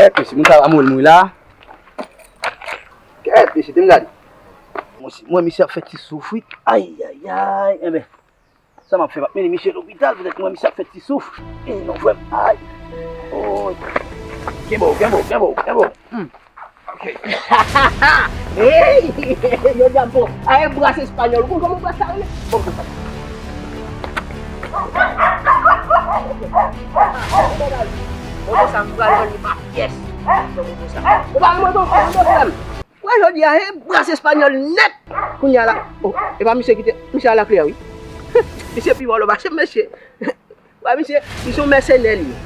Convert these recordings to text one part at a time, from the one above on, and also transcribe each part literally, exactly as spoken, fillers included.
Kèt mesye, moun sa pa mouri mouri la. Kèt mesye, te m gade. Mwen, mwen misye ap fè ti soufri. Ayayay, enben. Sa m ap fè, m ap mennen misye lopital, poutèt mwen misye ap fè ti souf. E non, frè m, ay. Oy. Kenbe w, kenbe w, kenbe w, kenbe w. Hmm. Ok. Hey! Yo di a m bon. A e bras espanyòl. Ou konn kòman bras sa rele? Bon, bon, bon. Bon, bon, sa m pral vann li pa pyès. Bon, bon, bon, sa. Ou pa renmen tonton, tonton frè m. Wè jodi a, e bras espanyòl nèt. Kounye a la, oh, e pa misye ki te, misye a lakle a, wi. Misye pi vòlò pase m, mesye. Wè misye, li se yon mèsenè li ye.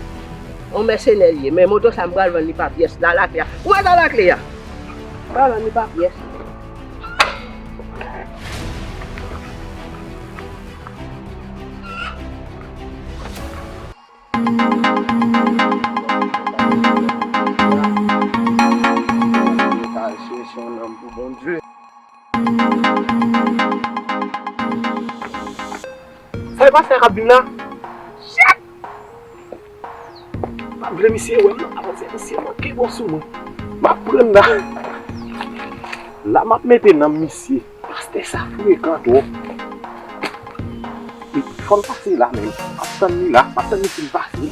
Yon mèsenè li ye. Men moto sa m pral vann li pa pyès. La lakle a. Ou wè la lakle a? M pral vann li pa pyès. Sa e pastè a k ap vin la? Shit! M pa vle misye wè m non, apre se misye manke bon sou mwen. M ap pran la. La m ap mete nan misye. Pastè sa frekan twòp. Fò l pase la menm. M ap tann li la. M ap tann li fin pase. Li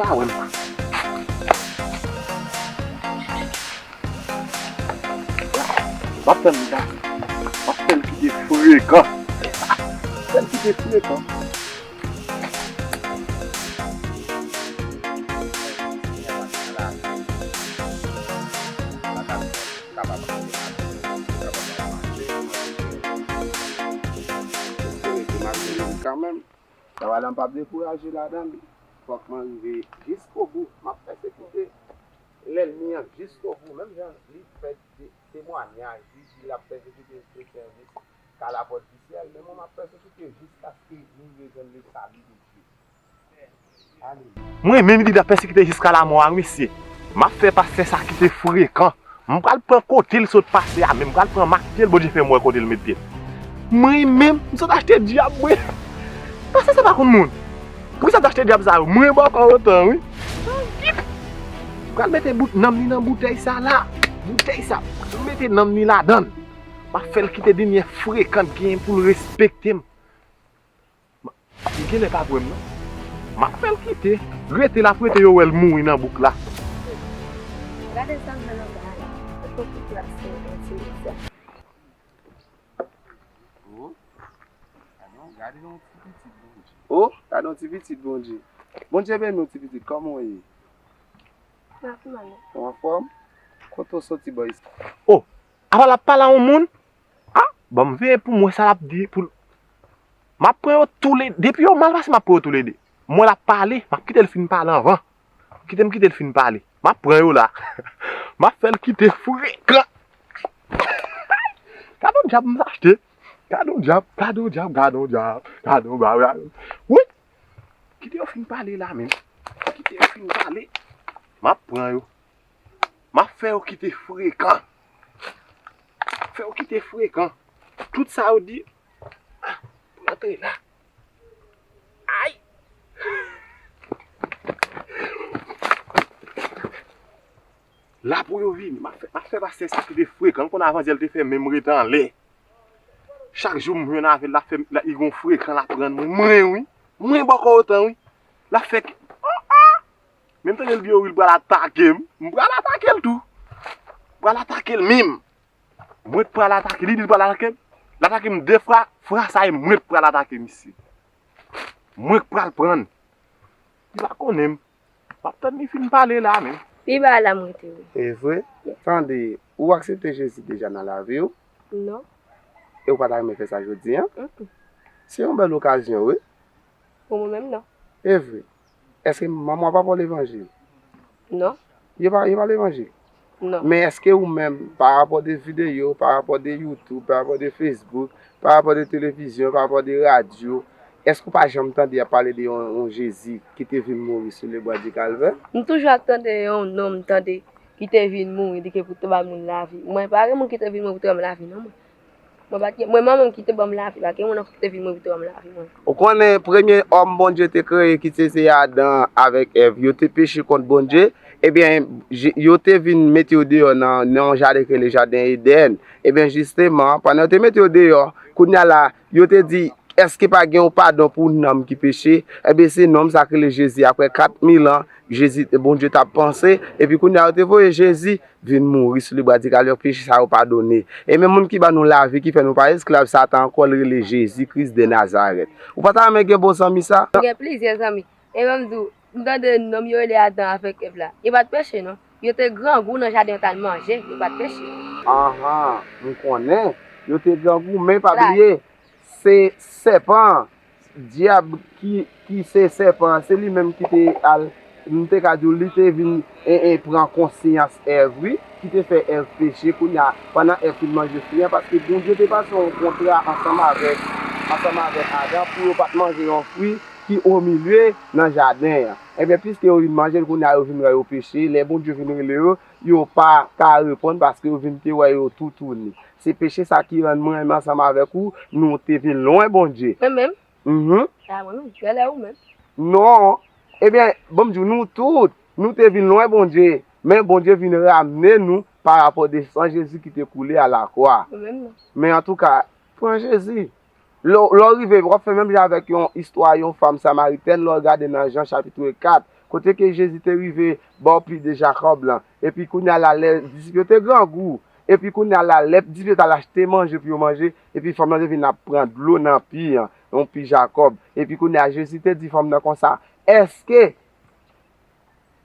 pa wè m. M ap tann li pase. M ap fè l kite frekan. Fè l kite frekan. Kanmenm, travay la m p ap dekouraje ladan l. Fòk mwen rive jiskobou. M ap pèsekite lènmi an jiskobou. Menm jan li fè te-, temwayaj, li di l ap pèsekite kretyen an jiska lapòt di syèl, men mwen m ap pèsekite jiskaske nou rive jwenn le salut de Dieu. Mwen menm li t ap pèsekite jiska lamò a wi mesye. M ap fè pastè sa kite frekan. M pral pran kote l sot pase a menm. M pral pran makte l, Bondye fè m wè kote l mete l. Mwen menm, m sot achte dyab mwen. Pastè sa pa konn moun. Poukisa m t achte dyab sa yo? Mwen bòkò otan wi. M pral mete bout nanm li nan boutèy sa la. Boutèy sa. M mete nanm li ladan l. M ap fè l kite denye frekan genyen pou l respekte m. Li genlè pa kwè m non. M ap fè l kite. Rete l ap rete yo wè l mouri nan bouk la. Gade sa m fè nan bagay la. Fòk ou plase yon ti mesaj. Oh, gade yon, gade yon ti pitit Bondye. Oh, gade yon ti pitit Bondye. Bondye beni w ti pitit, kòman w ye? M ap mal. Ou anfòm? Kote w soti bò isit? Oh, apa l ap pale a yon moun? Ah, ban m veye pou m wè sa l ap di pou l. M ap pran yo toule, depi yo mal pase, m ap pran yo toulede. M wè l ap pale, m ap kite l fin pale anvan. Kite m kite l fin pale. M ap pran yo la. M ap fè l kite frekan. Gade yon dyab m achte. Gade yon dyab, gade yon dyab, gade yon dyab, gade yon bagay. Wi. Kite yo fin pale la menm. Kite yo fin pale. M ap pran yo. M ap fè yo kite frekan. Fè yo kite frekan. Tout sa yo di, ah, pou antre la. Ay! La pou yo vini. M ap fè, m ap fè pastè sa kite frekan. M konn avantyè l te fè menm rete anlè. Chak jou m jwenn avè l, l ap fè, l ap, li gon frekan l ap rann mwen. Mwen, wi. Mwen bòkò otan, wi. L ap fè k-, oh, oh! Menm tande l di yo, wi, l pral atake m. M pral atake l tou. M pral atake l menm. Mwen k pral atake l, li di l pral atake m. L atake m de fwa, fwa sa e mwen k pral atake misye. Mwen k pral pran l. Li pa konnen m. M ap tann li fin pale la menm. Pi ba la m rete wi. E vre? Tande, ou aksepte Jezi deja nan lavi w? Non. E ou pa ta renmen fè sa jodi a? Mm-mm. Se yon bèl okazyon wi. Pou mwen menm non. E vre? Èske manman w pa ba w levanjil? Non. Yo pa, yo pa levanjil? Non. Men èske ou menm, pa rapò de videyo, pa rapò de YouTube, pa rapò de Facebook, pa rapò de televizyon, pa rapò de radyo, èske ou pa janm tande y ap pale de yon, yon Jezi ki te vin mouri sou lebwa di Kalvè? M toujou ap tande yon nonm tande ki te vin mouri, li ke pou te bay moun lavi. Mwen pa gen moun ki te vin mouri pou te ban m lavi non mwen. Mwen pa t gen, mwen manman m ki te ban m lavi, pa gen moun ankò ki te vin mwen pou te ban m lavi mwen. Ou konnen premye òm Bondye te kreye ki te se Adan avèk Èv, yo te peche kont Bondye, ebyen, je- yo te vin mete yo deyò nan, nan yon jaden ki rele jaden Edenn. Ebyen, jisteman, pandan yo te mete yo deyò, kounye a la, yo te di, èske pa gen yon padon pou nanm ki peche? Ebyen, se nonm sa ki rele Jezi. Apre kat mil an, Jezi, Bondye t ap panse, epi kounye a, yo te voye Jezi vin mouri sou lebwa di Kalvè, peche sa yo padone. E men moun ki ban nou lavi, ki fè nou pa esklav Satan ankò, l rele Jezi Kris de Nazarèt. Ou pa ta renmen gen bon zanmi sa? M gen plizyè zanmi. E ban m di w, m tande nonm yo rele Adan avèk Èv la. Yo pa t peche non. Yo te grangou nan jaden yo t al manje. Yo pa t peche. Anhan, m konnen. Yo te grangou, men pa bliye, se sèpan an, dyab ki, ki se sèpan an, se li menm ki te al, m te ka di w, li te vin e, e, pran konsyans Èv, wi, ki te fè Èv peche. Kounye a, pandan Èv fin manje fwi an, paske Bondye te pase yon kontra ansanm avèk, ansanm avèk Adan pou yo pa t manje yon fwi ki omilye nan jaden an. Ebyen, piske yo vin manje l, kounye a yo vin wè yo peche. Lè Bondye vin rele yo, yo pa ka reponn paske yo vin te wè yo toutouni. Se peche sa ki rann mwen menm ansanm avèk ou, nou te vin lwen Bondye. Mwen menm? Mhm. A, mwen menm, gèlè ou menm? Non. Ebyen, ban m di w, nou tout, nou te vin lwen Bondye, men Bondye vin ramne nou pa rapò de san Jezi ki te koule a lakwa. Mwen menm non. Men antouka, pran Jezi. Lè w, lè w rive, w ap fè menm jan avèk yon istwa yon fanm samaritèn, lè w gade nan Jan chapit kat, kote ke Jezi te rive bò pye de Jakòb lan. Epi kounye a la, lè disip yo te grangou, epi kounye a la, lè disip yo t al achte manje pou yo manje, epi fanm nan te vin ap pran dlo nan pye an, yon pye Jakòb. Epi kounye a, Jezi te di fanm nan konsa, èske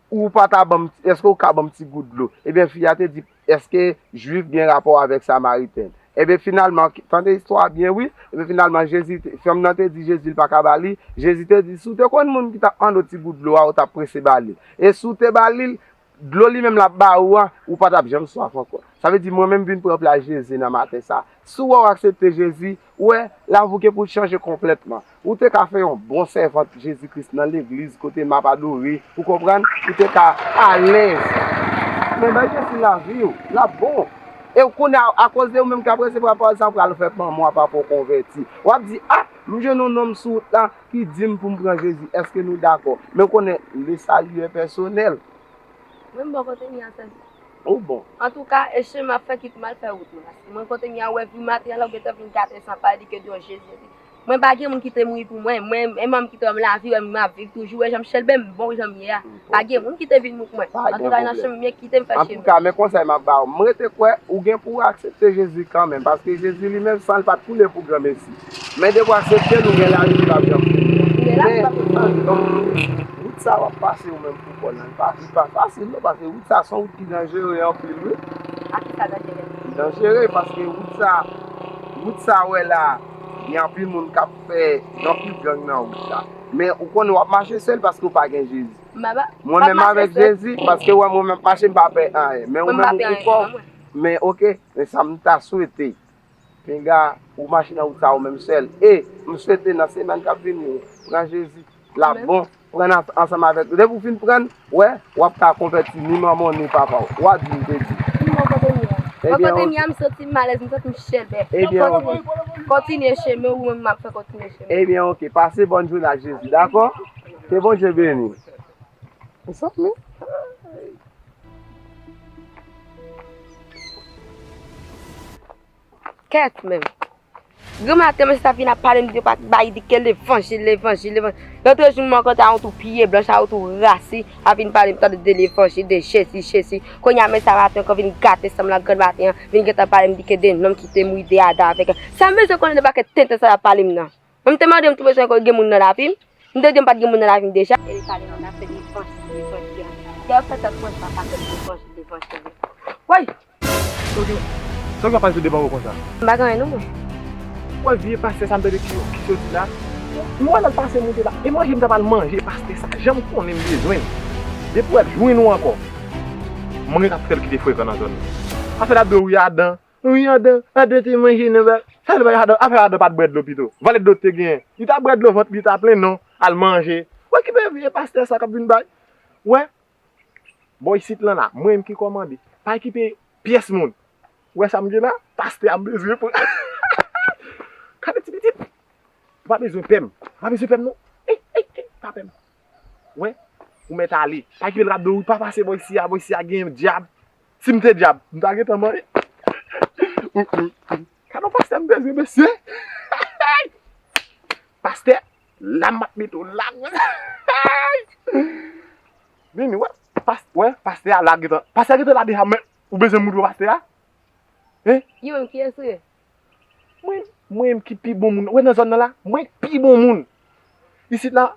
ou pa ta ban m, èske ou ka ban m ti gout dlo? Ebyen, fi a te di, èske Jwif gen rapò avèk Samaritèn? Ebyen, finalman, tande istwa a byen, wi. Ebyen, finalman, Jezi, te- fanm nan te di Jezi l pa ka ba li. Jezi te di, si w te konn moun ki t ap mande w ti gout dlo a, ou t ap prese ba li. E si w te ba li l, dlo li menm l ap ba ou a, ou pa t ap janm swaf ankò. Sa vle di, mwen menm vin pran plas Jezi nan maten sa. Si w wè w aksepte Jezi, ou wè, lavi w gen pou l chanje konplètman. Ou te ka fè yon bon sèvant Jezi Kris nan legliz kote m ap adore, ou konprann? Ou te ka alèz. Men bay Jezi lavi w, l ap bon. E kounye a, akoz de ou menm k ap resevwa pawòl sa, ou pral fè manman w ap ap konvèti. W ap di, a, m jwenn yon nonm sou wout la ki di m pou m pran Jezi. Èske nou dakò? Men w konnen, le salut est personnel. Mwen, m bò kote m ye a, tande. Ou bon. Antouka, e chemen m ap fè kit m al fè wout mwen. Paske mwen, kote m ye a, ou wè vi maten an la, ou gentan vin gate san pale de ke de yon Jezi. Mwen, pa gen moun ki te mouri pou mwen. Mwen, e manm ki te ban m lavi, wè m ap viv toujou, wè jan m chelbe, m bon jan m ye a. Pa gen moun ki te vin mouri pou mwen. Antouka, nan chemen m ye, kite m fè chemen. Antouka, men konsèy m ap ba w. M rete kwè, ou gen pou w aksepte Jezi kanmenm, paske Jezi li menm, san l pa t koule pou granmesi. Men depi w aksepte l, ou gen lavi ki p ap janm fini. Men, wout sa w ap pase ou menm pou kò w lan, li pa, li pa fasil non, paske wout sa se yon wout ki danjere anpil, wi. A ki sa danjere? Li danjere, paske wout sa, wout sa w wè la, gen anpil moun k ap fè, gen anpil gang nan wout sa. Men ou konnen w ap mache sèl paske w pa gen Jezi. Mwen menm avèk Jezi, paske w wè mwen menm ap mache, m pa pè anyen. Men ou menm ou pou kò w. Men oke, men sa m ta swete. Pinga, ou mache nan wout sa ou menm sèl. E, m swete nan semèn k ap vini, ou pran Jezi, l ap bon. Pran l ansanm avèk, depi w fin pran l, wè, w ap ka konvèti ni manman w, ni papa w. W a di m te di. Mwen kote m ye a. Mwen kote m ye a, m santi m alèz, m santi m chèlbè. Ebyen, oke. Kontinye chemen ou, mwen m ap fè kontinye chemen. Ebyen, oke. Pase bòn jounen ak Jezi, dakò? Ke Bondye beni w. Mezanmi. Kèt menm. Granmaten mesye sa vin ap pale m de pa bay di ke levanjil, levanjil, levanjil. Lòt jou m rankontre a yon tou pye blanch, a yon tou rasi, a vin pale m tande de levanjil, de Jezi, Jezi. Kounye a mesye sa maten ankò vin gate san m lan granmaten an, vin gentan pale m di ke de nonm ki te mouri de Adan avèk Èv. Sa m bezwen konnen de pakèt tenten sa y ap pale m nan. Mwen m te mande m tou bezwen gen moun nan lavi m. M te di m pa t gen moun nan lavi m deja. E li pale nan afè levanjil, levanjil. Dayè fè tèt mwen sa pa fè levanjil, levanjil. Woy! Sa w gen, sa w gen ap pale sou devan ou konsa? M pa gen anyen non mwen. Ou wè vye pastè sa m tande ki, ki soti la? M wè l al pase moute la. E manje m t ap al manje pastè sa. Jan m konnen m bezwen l. Depi w wè l jwenn ou ankò. Mwen t ap fè l kite frekan nan zòn nan. Afè l ap di w wi Adan. Wi, Adan, Adan te manje nan ba-, sa l bay Adan, afè Adan pa t bwè dlo pito. Valè dlo te genyen. Li ta bwè dlo, vant li ta plen, non. Al manje. Wè ki bèl vye pastè sa k ap vin bay. Wè. Bò isit lan la, mwen menm ki kòmande. Pa okipe pyès moun. Wè sa m gen la, pastè a m bezwen pran. pa bezwen pè m. Pa bezwen pè m non. Ey, ey, ey, pa pè m. Wè, ou mèt ale. Pa kite l rado wi, pa pase bò isi a, bò isi a gen dyab. Si m te dyab, m ta gentan manyen. Gad yon pastè m bezwen, mesye. Pastè, la m ap mete w la. Vini, wè, pas-, wè, pastè a la gentan. Pastè a gentan la deja, men ou bezwen moute pastè a? Hein? Yo menm, kiyès ou ye? Mwen, mwen menm ki pi bon moun. Wè nan zòn nan la, mwen pi bon moun. Isit la,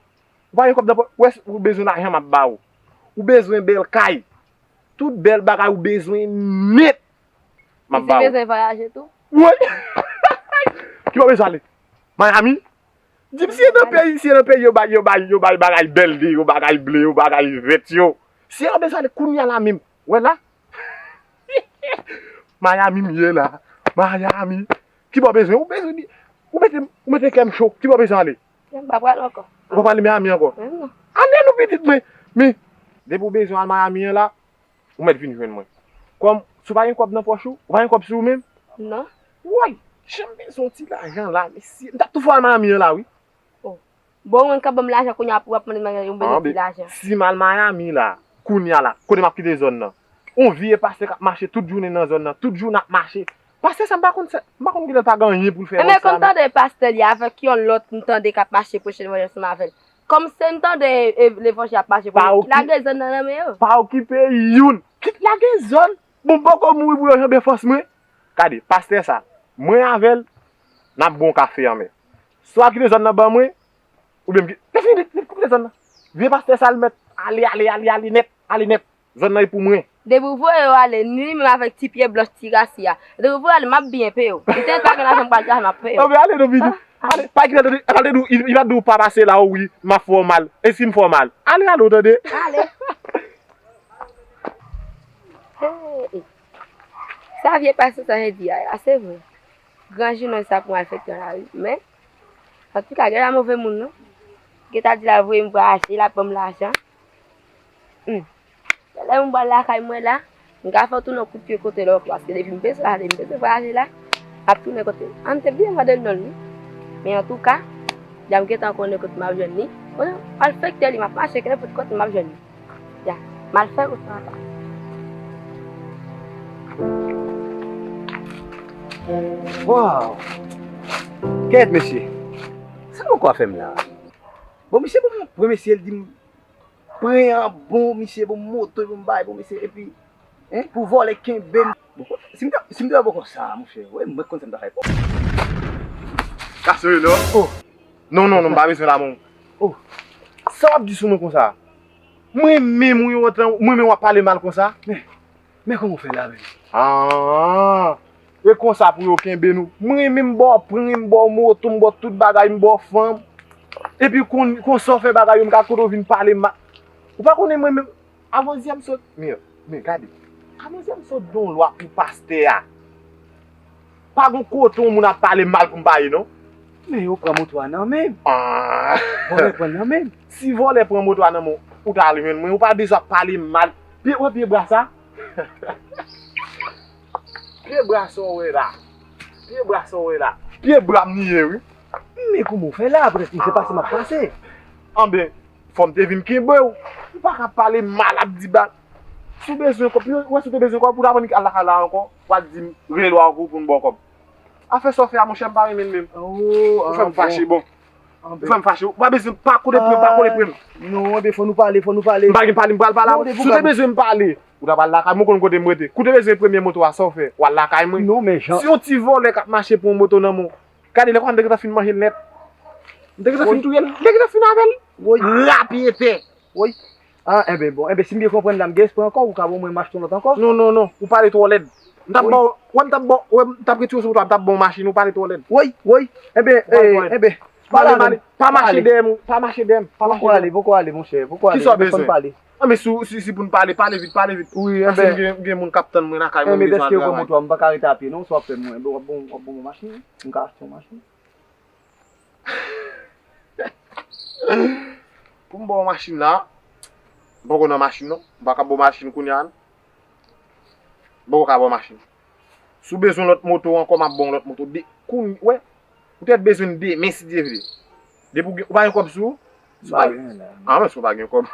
ou pa gen kòb nan pòch, wè, ou bezwen lajan, m ap ba ou. Ou bezwen bèl kay. Tout bèl bagay ou bezwen nèt, m ap ba ou. Ou bezwen vwayaje tou? Wi. Ki bò w bezwen ale? Miami? Di m si e nan peyi, si e nan peyi yo bay, yo bay, yo bay bagay bèl de, yo bagay ble, yo bagay vèt yo. Si e w bezwen ale kounye a la menm. Wè la. Miami m ye la. Miami. Ki bò w bezwen? Ou bezwen di, ou mete, ou mete kè m cho. Ki bò w bezwen ale? M pa pral ankò. Ou pa pral Miami ankò? Men non. Ale non pitit mwen. Men, depi w bezwen al Miami an la, ou mèt vin jwenn mwen. Kòm, si w pa gen kòb nan pòch ou, ou pa gen kòb sou ou menm? Non. Woy, jan m bezwen yon ti lajan la, mesye. M t ap tou fè w al Miami an la, wi. Oh. Bon, ou menm k ap ban m lajan kounye a pou w ap mande m yon bèl ti lajan. Si m al Miami la, kounye a la, kote m ap kite zòn nan? On vye pastè k ap mache tout jounen nan zòn nan, tout jounen ap mache. Pastè sa m pa konn sa, m pa konn kilè l pa gen anyen pou l fè. Enben, kòm tande pastè li avèk yon lòt m tande k ap mache preche levanjil ansanm avè l. Kòm se m tande e, levanjil ap mache pou yo, kit lage zòn nan nan men yo. Pa okipe youn. Kit lage zòn. Bon, m poko mouri pou yo janbe fòs mwen. Gade, pastè sa, mwen avè l, n ap bon kafe anmè. Swa kite zòn nan ban mwen, oubyen m ki-, lè fini, li, li kite zòn nan. Vye pastè sa, l mèt ale, ale, ale, ale nèt, ale nèt. Zòn nan e pou mwen. Depi w voye yo ale, ni li menm avèk ti pye blanch ti rasi a. Depi w voye yo ale, m ap byen peye w. Li te pa gen lajan m pral travay, m ap peye w. Anben, ale non, pitit. Ale, pa kite tande, tande di w, li, li pa di w pa pase la, o wi, m ap fè w mal. E si m fè w mal? Ale, ale, w tande? Ale. Hey. Sa vye pastè sa vin di a, a se vre. Gran jounen sa pou malfektè an la wi. Men, antouka, gen la move moun non. Gen ta di l ap voye m vwayaje, l ap ban m lajan. Hmm. Lè m pral lakay mwen la, m ka fè w tounen kout pye kote l ankò, paske depi m bezwen ale, m bezwen vwayaje la, m ap tounen kote l. An te byen mande l non l wi. Men antouka, deja m gentan konnen kote m ap jwenn li. Konnen malfektè li, m ap mache kenpòt kote m ap jwenn li. Ya, m al fè wout lan anba. Waw! Kèt, mesye. Sa poko a fè m la? Bon, misye bon, pran mesye, l di m, pran an bon, misye bon moto, bon bay, bon mesye, epi, hein, pou vòlè kenbe m. Bon, si m te, si m te wè bò konsa, monchè, wè, mwen konn sa m ta fè. Kasere non? Oh. Non, non, non, m pa bezwen la, mon. Oh. Sa w ap di sou mwen konsa? Mwen menm ou yon wòt lan, mwen menm w ap pale mal konsa? Men, men kòman w fè la menm? Ah, e konsa pou yo kenbe nou. Mwen menm m ba w pran, m ba w moto, m ba w tout bagay, m ba w fanm. Epi kon, konsa w fè bagay yo, m ka kote w vin pale mal. Ou pa konnen mwen menm, avanzyè m sot, men, men gade, avanzyè m sot gen yon lwa pou pastè a. Pa gon kote yon moun ap pale m mal pou m pa ye non. Men yo pran moto a nan men m. Ah. Vòlè pran l nan men m. Si vòlè pran moto a nan men w, ou t al jwenn mwen, ou pa bezwen ap pale m mal. Pye, wè pye bra sa? Pye bra sa w wè la. Pye bra sa w wè la. Pye bra m li ye wi. Men kouman w fè la? Apre m se pase m ap pase. Anben, fò m te vin kenbe w. Ou pa ka pale m mal ap di ba. Si w bezwen kòb, wè si w te bezwen kòb, ou t ap annik al lakay la ankò, w al di m rele w ankò pou m ba w kòb. Afè sa w fè a, monchè, m pa renmen l menm. Oh, ou fè m fache, bon. Ou fè m fache. Ou pa bezwen pa kote pre m, pa kote pre m. Non, ebyen, fò nou pale, fò nou pale. M pa gen pale, m pral pale avè w. Si w te bezwen m pale, ou ta pral lakay mwen, ou konn kote m rete. Kou w te bezwen premye moto a, sa w fè? W al lakay mwen. Non, men Jan. Si yon ti vòlè k ap mache pran yon moto nan men w, gade, lè konsa m te gentan fin manje l nèt. M te gentan fin touye l. M te gentan fin avè l. Rapyetè. Woy. Ah, enben, bon. Enben, si m byen konprann la, m gen espwa ankò, ou ka ban mwen m achte yon lòt ankò? Non, non, non. Ou pale twò lèd. M t ap ba w, wè, m t ap ba w, wè, m t ap retire w sou moto a, m t ap ba w machin, ou pale twò lèd. Woy, woy. Enben, enben, pa mache dèyè m, pa mache dèyè m, pa mache dèyè m. Poko ale, poko ale, monchè, poko ale. Kisa w bezwen? Anben, si, si, si pou n pale, pale vit, pale vit. Wi, enben. Paske m gen, gen moun k ap tann mwen lakay mwen, m bezwen al travay. Enben, dèske gwo moto a, m pa ka rete a pye, non, sa w ap fè mwen. Enben, w ap ban m, w ap ban mwen machin, wi. M ka achte yon machin. Pou m ba w machin la, m poko nan machin non. M pa ka ba w machin kounye a non. M poko ka ba w machin. Si w bezwen lòt moto ankò, m ap ba w lòt moto. De, kounye, wè, Ou te bezwen demen, si Dye vle. Depi ou gen, ou pa gen kòb sou ou? Si w pa, ah, men si w pa gen kòb.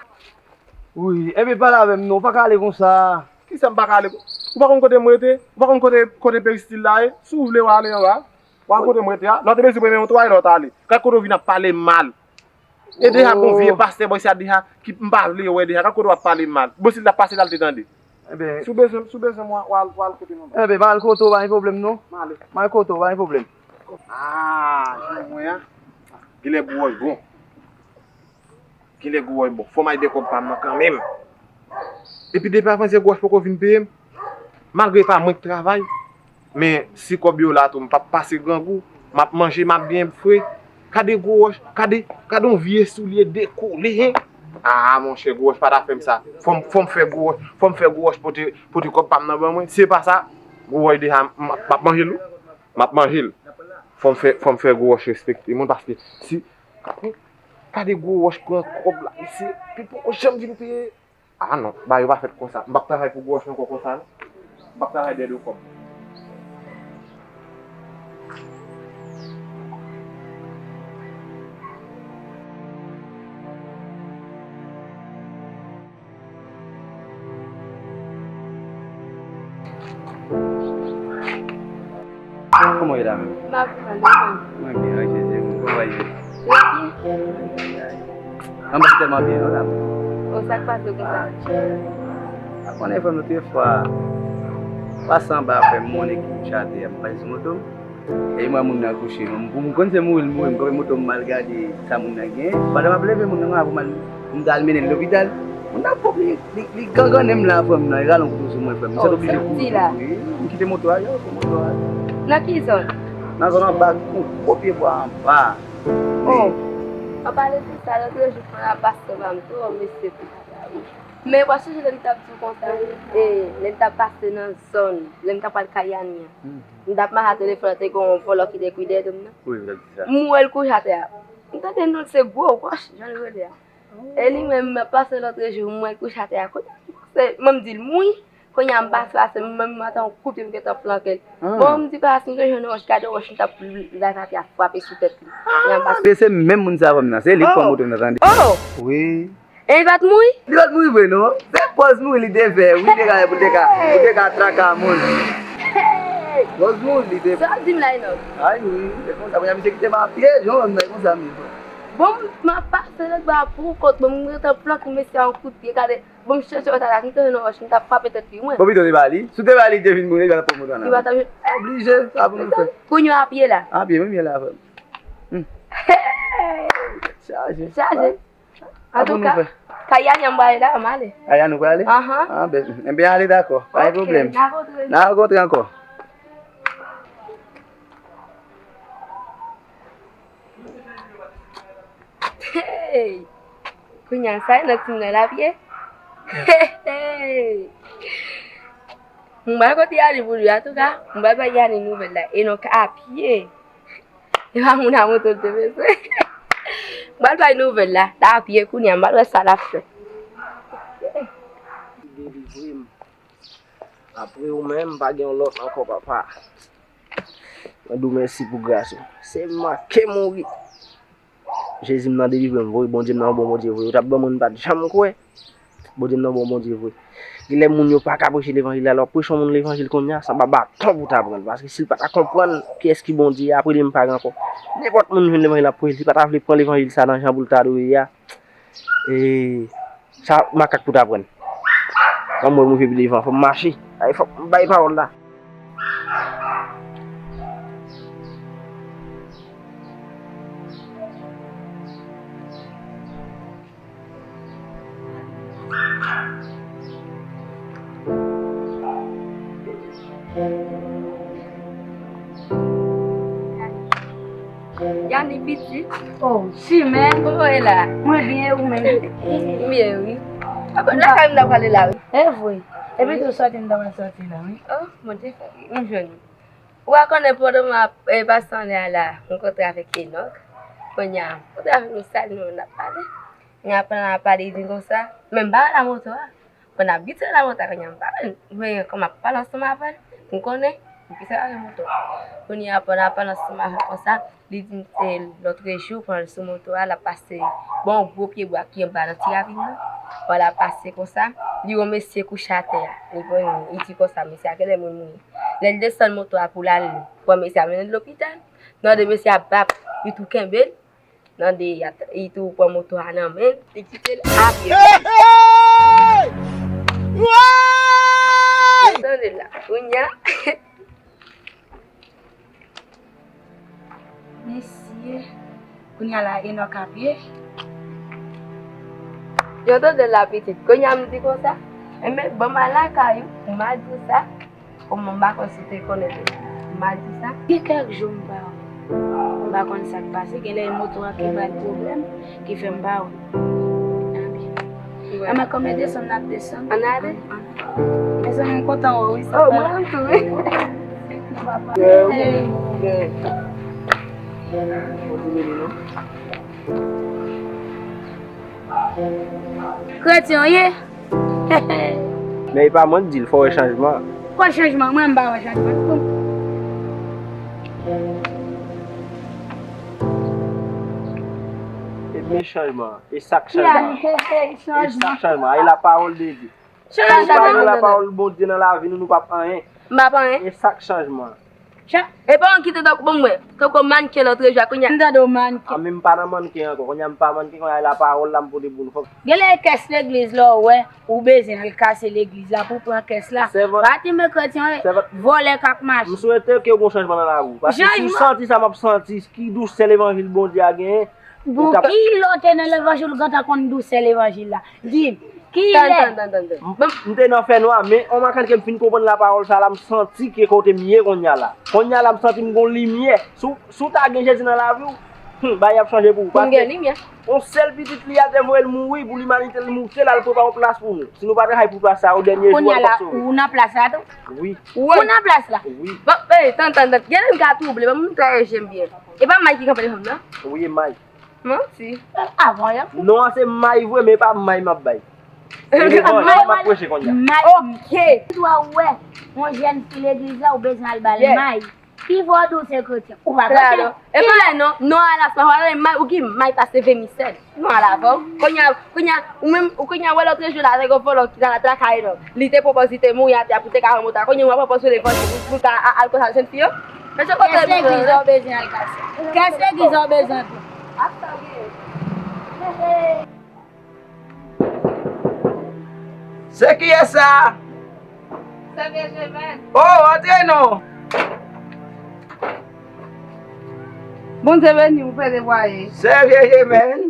Wi, enben pale avè m non, ou pa ka ale konsa. Kisa m pa ka ale? Ou pa konn kote m rete? Ou pa konn kote, kote peristil la ye? Si w vle w ale anba. W al kote m rete a. Lè w te bezwen premye yon twa, lè w t ale. Gad kote w vin ap pale m mal. E deja gon vye pastè bò isi a deja ki m pa vle wè deja. Gad kote w ap pale m mal. Bon, si l t ap pase la, l te tande. Enben, si w bezwen, si w bezwen m, w al, w al kote nou. Enben, m al kote w, pa gen pwoblèm non. M ale. M al kote w, pa gen pwoblèm. Ah, jan mwen an. Genlè gwo wòch bon. Genlè gwo wòch bon. Fò m al de kòb pa m nan kanmenm. Epi depi avan yè gwo wòch poko vin peye m. Malgre pa mwen k travay, men si kòb yo la tou, m p ap pase grangou. M ap manje, m ap byen fre. Gade gwo wòch, gade, gade yon vye soulye dekole, hen. Ah, monchè, gwo wòch pa ta fè m sa. Fò m, fò m fè gwo wòch, fò m fè gwo wòch pote, pote kòb pa m nan ban mwen. Si se pa sa, gwo wòch deja, m, m ap manje l, wi. M ap manje l. Fò m fè, fò m fè gwo wòch respekte mwen, paske si, gade gwo wòch pran kòb la, mesye, li poko janm vin peye. Ah non, bagay yo pa fèt konsa. M p ap travay pou gwo wòch ankò konsa non. M p ap travay dèyè do kòb. Kòman w ye la menm? M ap viv an desann. Mwen byen, wi, Jezi, kòman w ye? Mwen byen. Ay, ay, ay. Mwen pa tèlman byen non la. O, sa k pase konsa? A konnen frè m, lòt fwa, pase anba frè m, moun ki kouche atè a, m pase sou moto m. E m wè moun nan kouche. M, m konn se mouri l mouri, m kanpe moto m, m al gade sa moun nan gen. Pandan m ap leve moun nan, m al, m t al mennen l lopital. Moun nan pwòp li, li, li gangannen m la, frè m nan, li rale yon kouto sou mwen, frè m. M sot oblije kouri. Wi, m kite moto a, yo, pran moto a. Nan ki zòn? Nan zòn anba, yon gwo pye bwa anba. Oh, an pale de sa, lòt jou, frè a pase anba m tou, mesye. Men w ap sonje lè m t ap di w konsa, e, lè m t ap pase nan zòn, lè m t ap pral kay Yani an. M t ap mache a telefòn, te gen yon vòlò ki te kouri dèyè do m nan. Wi, m t ap di sa. M wè l kouche atè a. M tande non l se Gwo Wòch, jan l rele a. E li menm, m ap pase lòt jou, m wè l kouche atè a. Kounye a, m panse, mwen m di l mouri. Kounye a, m pase, pase, m menm, m atan yon kout pye, m gentan flanke l. Bon, m di pa si m te jwenn yon wòch, gade wòch m t ap lage atè a frape sou tèt li. Kounye a, m pase. Se, se menm moun sa, frè m nan. Se li k pran moto m nan, tande. Oh! Wi. E li pa t mouri? Li pa t mouri vre non. Se pòz mouri li te fè, wi, te ka, pou te ka, pou te ka traka moun. Pòz mouri li te fè. Sa w ap di m la, Enòk? Ay wi, se konsa, kounye a misye kite m a pye, jan w wè m nan, e konsa m ye. Bon, m ap pase lòt bò a pou kont mwen, m gentan flanke mesye a yon kout pye, gade, bon, m chèche wè sa la, si m te jwenn yon wòch, m t ap frape tèt li, mwen. Bon, pito te ba li. Si w te ba li, li te vin mouri, li pa t ap pran moto an nan men. Li pa t ap jwenn. Oblije, sa pou nou fè. Kounye a, a pye la. A pye, wi, m ye la, frè m. Hmm. Chaje. Chaje. Antouka, kay Yani an m prale la, m ale. Kay Yani ou prale? Ahan. Ah, ben, enben, ale, dakò. Pa gen pwoblèm. N a rankontre. N a rankontre ankò. Hey! Kounye a, sa e nan tim nan l ap ye? Hey! M pral kote Yani pou li, antouka, m pral bay Yani nouvèl la. E non, a pye. E pa moun a moto l te bezwen. M pral bay nouvèl la. L a pye kounye a, m pral wè sa l ap fè. Li delivre m. Apre ou menm, m pa gen yon lòt ankò, papa. Mwen di w mèsi pou gras ou. Se m manke mouri. Jezi m nan delivre m, vre, Bondye m nan yon bon Bondye, vre. Ou t ap ban moun m pa t janm kwè. Bondye m nan bon Bondye vre. Genlè moun yo pa ka preche levanjil la, lè w ap preche yon moun levanjil kounye a, sa pa baton pou w ta pran l, paske si l pa ka konprann kiyès ki Bondye a, apre li menm pa gen ankò. Nenpòt moun jwenn levanjil ap preche, si l pa ta vle pran levanjil sa nan jan pou l ta dwe ye a, e, sa makak pou ta pran l. Ban m wè m rive pi devan, fò m mache. Ay, fò m bay pawòl la. Yani pitit. Oh, Chimèn. Kòman w ye la? Mwen byen, ou menm? M byen, wi. Apa, lakay m ta prale la, wi. E vre. Epi tou sòti m ta pral sòti la, wi. Oh, Bondye fè m jwenn ou. Ou pa konnen pandan m ap, eh, pase anlè a la, m kontre avèk Enòk. Kounye a, m kontre avèk nou, sali nou, n ap pale. N ap pale, n ap pale, li di konsa, men m pa wè lamoto a. Bon, n ap gite lamoto a, kounye a, m pa wè l. Men kòm m ap pale ansanm avè l, m konnen, m gite avè moto a. Kounye a, pandan n ap pale ansanm avè l konsa, Li di m se lòtrejou, pandan l sou moto a, l ap pase, bon, yon gwo pye bwa ki anba nan ti ravin nan. Pandan l ap pase konsa, li wè yon mesye kouche atè a. Li pran, li di konsa, mesye a genlè mouri mouri. Lè l desann moto a pou l al pran mesye a mennen l lopital, nan de mesye a bap, li tou kenbe l. Nan de, li tou pran moto a nan men l, li kite l a pye. Hey! Woy! Tande la, kounye a. Mesye, kounye a la, Enòk a pye. Yo tande la pitit, kounye a m di konsa, enben, ban m al lakay ou, m a di w sa. Kòman m pa konn si w te konnen tou. M a di sa. Gen kèk jou m pa wè. M pa konn sa k pase. Genlè e moto a ki bay pwoblèm, ki fè m pa wè. Anben. Anben, kòm e desann n ap desann. Ann ale? Ann ale. Mezanmi, m kontan wè w wi, sista. Oh, mwen menm tou, wi. Kretyen w ye? Men e pa mwen k di l, fò w wè chanjman. Kwè chanjman? Mwen menm m pa wè chanjman. Ebyen chanjman, e sa k chanjman. E sa k chanjman, e la pawòl de Dye. Si nou pa gen lapawòl Bondye nan lavi nou, nou p ap anyen. M p ap anyen. E sa k chanjman. Chan, e pa yon kite tankou, bon, mwen, tankou mannken lòtrejou a, kounye a. M tande w mannken. A, men m pa nan mannken ankò. Kounye a m pa mannken, kounye a lapawòl la m pote pou nou. Fòk Genlè e kès legliz la w wè, ou bezwen al kase legliz la pou pran kès la. Sèvant. Pa di men kretyen, vòlè k ap mache. M swete ke w gen yon chanjman nan lavi w. Paske si w santi sa m ap santi, ki dousè levanjil Bondye a genyen, Bon, ki lè w te nan levanjil, ou gentan konn dousè levanjil la. Di m, ki lè? Tann, tann, tann, tann. M, m te nan fènwa, men on makann ke m fin konprann lapawòl sa la, m santi ke kote m ye kounye a la. Kounye a la, m santi m gon limyè. Si w, si w ta gen Jezi nan lavi w, hmm, bagay ap chanje pou ou. Pou m gen limyè. On sèl pitit li a te voye l mouri pou limanite l moute l al prepare yon plas pou nou. Si nou pa travay pou plas sa, o dènye jou, Kounye a la, ou nan plas la tou? Wi. Ou nan plas la? Wi. Bon, ey, tann, tann, tann. Genlè m ka twouble, ban m netwaye je m byen. E pa May ki kanpe devan m nan? Wi, e May. Manti. Avan yè. Non an se May vre, men e pa May m ap bay. E levanjil m ap preche kounye a. May. Ok. Ou wè, yon jèn fi legliz la, ou bezwen al ba l may. Ki fè w di w se kretyen? Ou pa kretyen. E pa non, non a la sa, wè may, ou ki may pase vèmisèl. Non a la vè w. Kounye a, kounye a, ou menm, ou kounye a, wè lòtrejou la, te gen vòlò ki t al atake non. Li te pwopòz li te mouri atè a pou te ka pran moto a. Kounye a, w ap pwopòz levanjil pou, pou ta a-, al konsa jèn fi yo. Kès legliz ou bezwen al kase? Kès legliz ou bezwen pou? Se kiyès sa? Sè Vye Jemèn. Oh, antre non. Bondye beni w, pè Debwaye. Sè Vye Jemèn.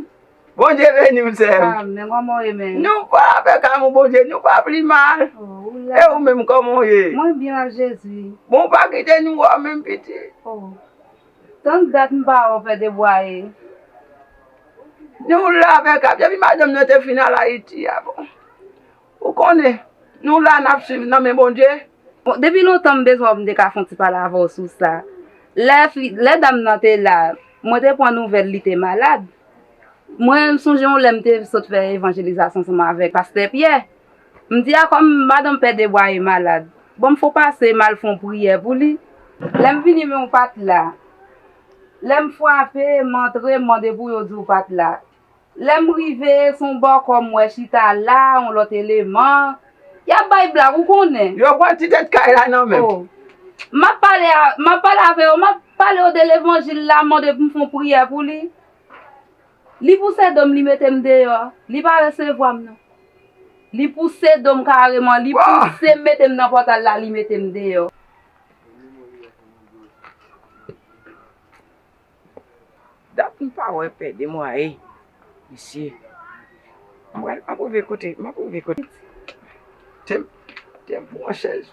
Bondye beni w, sè m. Amèn. Kòman w ye, menm? Nou pa avèk amou Bondye, nou pa pi mal. Oh, ou la. E ou menm, kòman w ye? Mwen byen ak Jezi. Bon, ou pa kite nou wè w menm, pitit. Oh. Tann dat m pa wè w, pè Debwaye. Nou la avèk ap, depi madanm nan te fin al Ayiti a, bon. Ou konnen, nou la n ap swiv nan men Bondye. Bon, depi lontan m bezwen w, m te ka fè yon ti pale avè w sou sa. Lè fi, lè dam nan te la, mwen te pran nouvèl li te malad. Mwen, m sonje yon lè m te sot fè evanjelizasyon ansanm avèk pastè Pyè. M di a kòm madanm pè Debwaye malad, ban m fè w pase m al fè yon priyè pou li. Lè m vini, men w pa t la. Lè m frape, m antre, m mande pou yo di w pa t la. Lè m rive, se yon bòkò m wè chita la, yon lòt eleman. Y ap bay blag, ou konnen. Yo pran ti tèt kay la nan men m. Oh. M ap pale a, m ap pale avè yo, m ap pale yo de levanjil la, mande pou m fè yon priyè pou li. Li pouse do m, li mete m deyò. Li pa resevwa m, non. Li pouse do m kareman, li pouse m mete m nan pòtal la, li mete m deyò. Dat m pa wè pè Debwaye, mesye. M pral, m ap rive kote, m ap rive kote. Te m, te m pran chèz.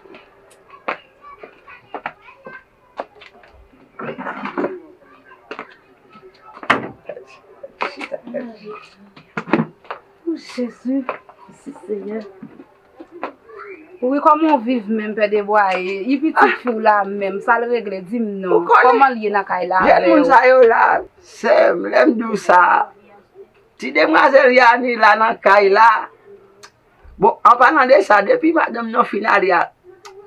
Chita. O Jezi, mèsi Senyè. Wi, kòman w viv menm, pè Debwaye? E pitit fi w la menm, sa l regle? Di m non. Kòman l ye nan kay la avè w? Jèn moun sa yo la, sè m, lè m di w sa, ti demwazèl Yani la nan kay la. Bon, an palan de sa, depi madanm nan fin ale a,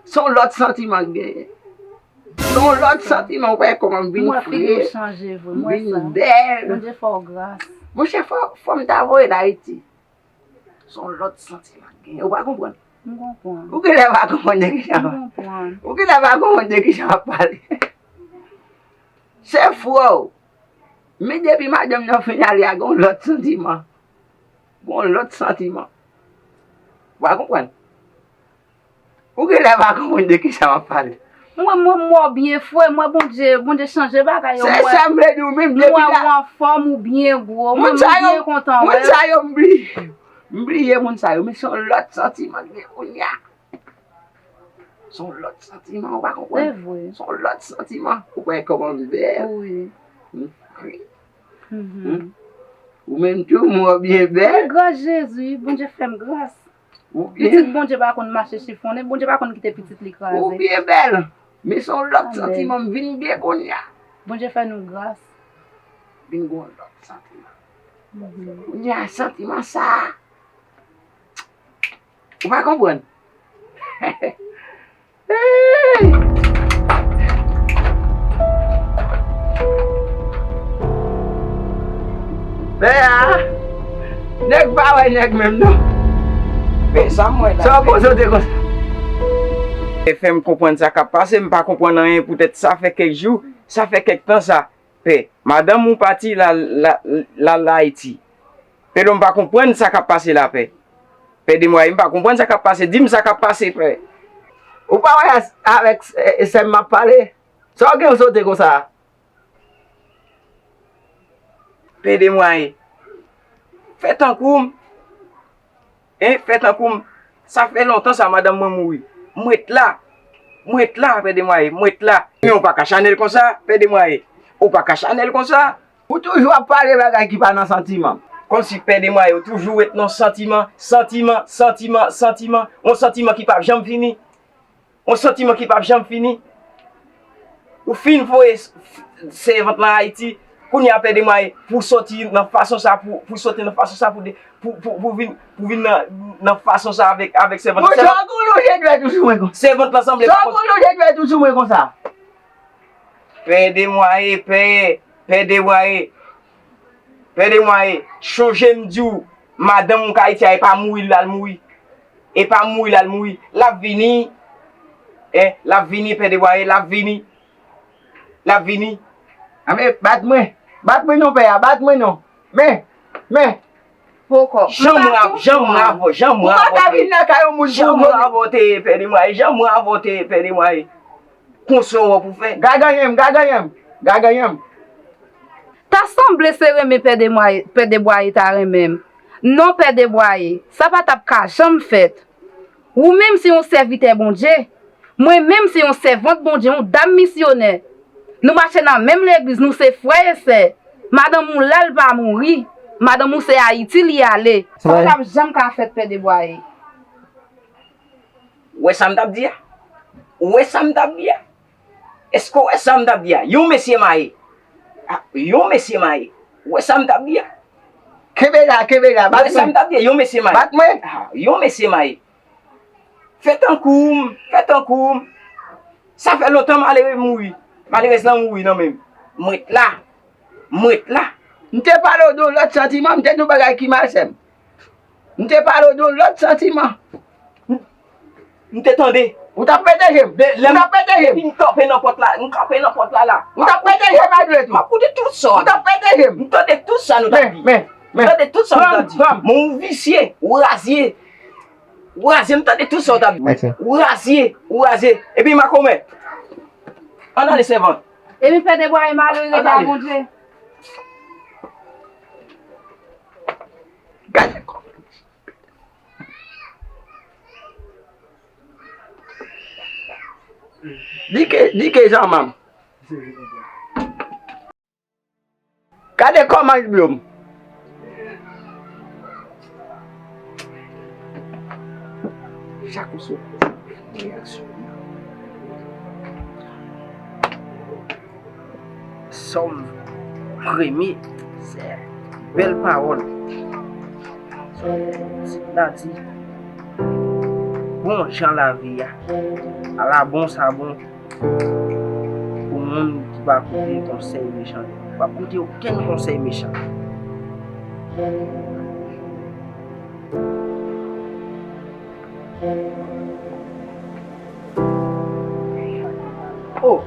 se yon lòt santiman k genyen. Se yon lòt santiman, ou wè kòman m vin fre, m vin bèl. Bondye fè w gras. Monchè, fò, fò m ta voye l Ayiti. Se yon lòt santiman k genyen. Ou pa konprann. M konprann. Ou genlè pa konprann de kijan. M konprann. Ou genlè pa konprann de kijan w ap pale. Se frè w. Men depi madanm nan fin ale a, gen yon lòt santiman. Gen yon lòt santiman. Ou pa konprann. Ou genlè pa konprann de kisa m ap pale. Mwen, mwen, m wè w byen, frè. Mwen, Bondye, Bondye chanje bagay yo. Se sa m vle di w menm, depi la. Mwen wè w anfòm, ou byen gwo. Mwen, m byen kontan wè. Moun sa yo, m bliye. M bliye moun sa yo, men se yon lòt santiman ki gen kounye a. Se yon lòt santiman, ou pa konprann. Se vre. Se yon lòt santiman. Ou wè kòman m bèl. Wi. M fre. Mhm. Ou menm tou, m wè w byen bèl. Wi, gras Jezi, Bondye fè m gras. Ou byen. Pitit Bondye pa konn mache chifonnen, Bondye pa konn kite pitit li kraze. Ou byen bèl. Men se yon lòt santiman, m vin byen kounye a. Bondye fè nou gras. Vin gen yon lòt santiman. Mhm. Kounye a, santiman sa a, ou pa konprann. Hey! Pè a, nèg pa wè nèg menm non. Men sa m wè la. Sa w konn sote konsa. E fè m konprann sa k ap pase, m pa konprann anyen poutèt sa fè kèk jou, sa fè kèk tan sa. Pè, madanm ou pati la, la, la, la Ayiti. Pè, m pa konprann sa k ap pase la, pè. Pè Demwaye, m pa konprann sa k ap pase. Di m sa k ap pase, pè. Ou pa wè avèk, e, e, sè m m ap pale? Sa w gen w sote konsa? Pè Demwaye, fè tankou m. Hein, fè tankou m. Sa fè lontan sa madanm mwen mouri. Mwen t la. Mwen t la, Pè Demwaye, mwen t la. Men ou pa ka chanèl konsa, Pè Demwaye. Ou pa ka chanèl konsa. Ou toujou ap pale bagay ki pa nan santiman. Kòmsi Pè Demwaye, ou toujou ret nan santiman, santiman, santiman, santiman. Yon santiman ki p ap janm fini. Yon santiman ki p ap janm fini. Ou fin voye s-, sèvant lan Ayiti, kounye a Pè Demwaye, pou soti nan fason sa, pou, pou soti nan fason sa, pou de-, pou, pou, pou vin, pou vin nan, nan fason sa avèk, avèk sèvant lan. Monchè, ou gon lonje dwèt ou sou mwen konsa. Sèvant lan sanble pa konsa. Ou gon lonje dwèt ou sou mwen konsa. Pè Demwaye, pè, Pè Demwaye. Pè Demwaye, chonje m di w, madanm ou k Ayiti a, e pa mouri l al mouri. E pa mouri l al mouri. L ap vini. Eh, l ap vini, Pè Demwaye, l ap vini. L ap vini. Anben, bat mwen. Bat mwen non, pè a, bat mwen non. Men, men. Poko. Jan mwen ap, jan mwen ap, jan mwen ap. Ou pa ka vin lakay yon moun pou ou vole. Jan mwen ap, Pè Demwaye, jan mwen ap, Pè Demwaye. Konsa w ap pou fè. Gaganyen m, gaganyen m, gaganyen m. Ta sanble se renmen Pè Demwaye, Pè Demwaye ta renmen m. Non, Pè Demwaye, sa pa t ap ka janm fèt. Ou menm se yon sèvitè Bondye. Mwen menm se yon sèvant Bondye, yon dam misyonè. Nou mache nan menm legliz, nou se frè e sè. Madanm ou la, l pa mouri. Madanm ou se Ayiti li ale. Sa pa t ap janm ka fèt, Pè Demwaye. Ou wè sa m t ap di a? Ou wè sa m t ap di a? Èske w wè sa m t ap di a? Yon mesye maye. Ah, yon mesye maye. Ou wè sa m t ap di a? Kenbe la, kenbe la, bat mwen. Ou wè sa m t ap di a? Yon mesye maye. Bat mwen. Ah, yon mesye maye. Fè tankou m, fè tankou m. Sa fè lontan malere mouri. Malerèz lan mouri nan men m. Mwen t la. Mwen t la. M te pale w de yon lòt santiman, m te di w bagay ki malsen. M te pale w de yon lòt santiman. M, m te tande. Ou t ap pete je m. Ou t ap pete je m. Depi m kanpe nan pòt la, m kanpe nan pòt la la. Ou t ap pete je m, Adrèt. M ap koute tout sa w ap di. Ou t ap pete je m. M tande tout sa nou t ap di. Men, men, men. M tande tout sa nou t ap di. Men ou visye, ou razye. Ou razye, m tande tout sa w t ap di. Ou razye, ou razye. Epi makomè. Ann ale sèvant. Epi Pè Demwaye malere pa Bondye. Gade kò. Di ke, di ke jan manm. Gade kòman l blo m. Chak ou sou reyaksyon. Sòm premye, se bèl pawòl. Sòm ti nati. Bon jan lavi a. Ala bon sa bon. Moun ki pa koute konsèy mechan yo. Pa koute okenn konsèy mechan. Oh!